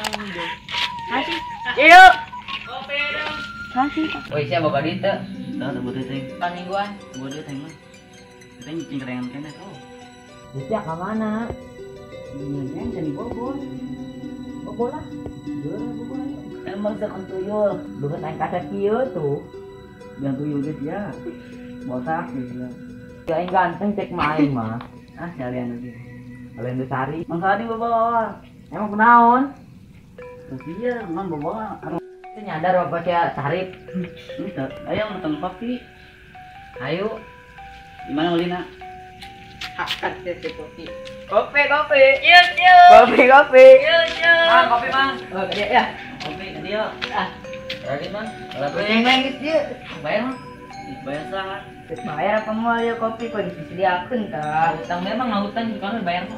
Kasih. Yuk. Kopi dong. Kasih. Woi, siapa boga duit teu? Teu boga duit teh. Pan mingguan. Boga duit teh mah. Kita nyicing kerengan keneh tuh. Duitnya ka mana? Nyen jadi Bogor. Bogor lah. Bogor. Emang sekan tuyul. Beungeut aing kaset kieu tuh. Jangan tuyul geus ya. Botak gitu. Ya aing ganteng cek mah aing mah. Ah, sekalian lagi. Kalian Sari. Mang Sari bawa. Emang kunaon? Terus iya, mang bawa. Itu nyadar bapak sia Sarip. Henteu. Ayo nonton kopi. Ayo. Gimana Ulina? Hakan sih kopi. Kopi, kopi. Yuk, yuk. Kopi, kopi. Yuk, yuk. Mang, kopi, Mang. Oh, dia ya. Kopi tadi yo. Ah. Lagi, Mang. Kucing main geus ieu. Bayar, Mang. Bayar saha? Bayar apa moal ya kopi kok disediakeun tah. Utang memang ngahutang tukang bayar mah.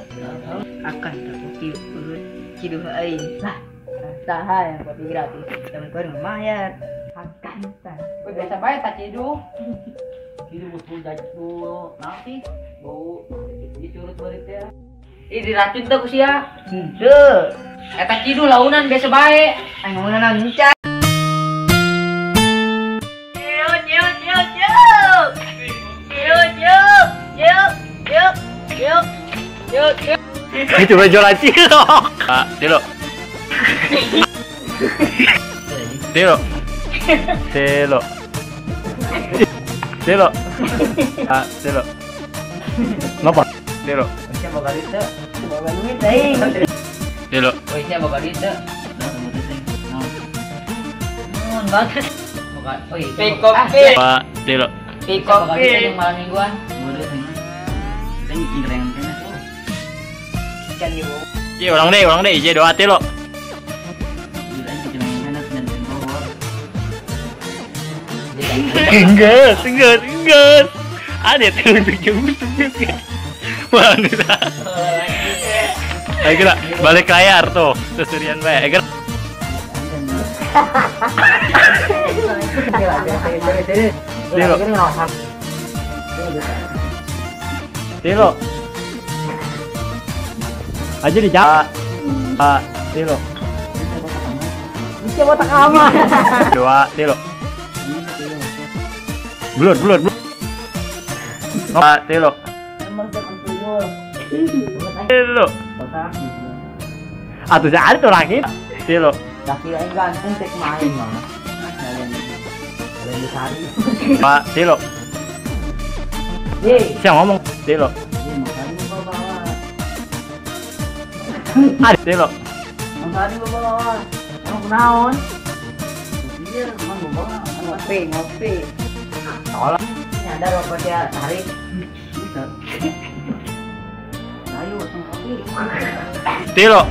Akan tah kopi urut ciduh aing. Lah, saha yang kopi gratis. Zaman kau bayar. Akan tah. Weh biasa bae tah ciduh. Ciduh bau jatuh nanti bau dicurut beurit teh. Ih diracun teh ku sia. Henteu. Eta ciduh launan biasa bae. Aing ngomongna encan. Itu baju cilok. Ah, tilo. Tilo. Tilo. Tilo. Ah, tilo. Napa? Tilo. Siapa boga duit teu? Boga duit aing. Tilo. Oi, siapa boga duit teu? Nuhun banget. Boga, oi. Kopi. Pak, tilo. Kopi. Malam mingguan. Boga duit teh. Nyicing kerengan keneh tuh. Ikan di bawah. Iya, ulang deh, IJ doa tilo. Enggak. Ada tuh tunjuk. Mana? Ayo kita balik layar tuh, seserian bae. Ayo. Tilo. Tilo. Aja di jam. Ah, tilo. Bisa botak amat. Dua, tilo. Blur. Ah, tilo. Tilo. Atuh ada tuh lagi. Tilo. Laki aing ganteng cek main mah. Kalian Sari. Pak, tilo. Ye, siapa ngomong? Tilo. Ada tilo. Mang Sari bawa. Emang kunaon? Iya, mang bawa. Ngopi, ngopi. Tolong nyadar bapak sia Sarip. Bisa. Ayo, tong kopi. Tilo.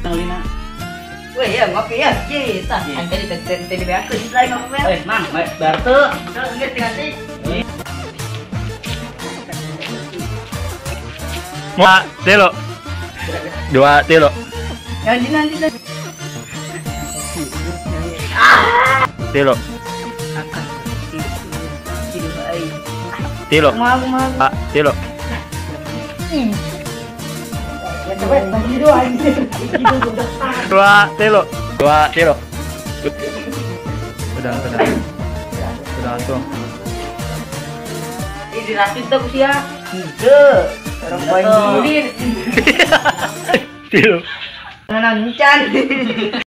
Lina. Weh, ya ngopi ya. Cita. Aing tadi tadi beakeun lain ngopi. Eh, Mang, bayar teu. Teu geus tinggal. Dua, tilo. Dua, tilo. Nanti nanti. Tilo. Tilo. Ah, tilo. Dua, tilo. Dua, tilo. Udah tuh. Ih, diracun teh ku sia. Henteu. Orang poin Tilo. Encan.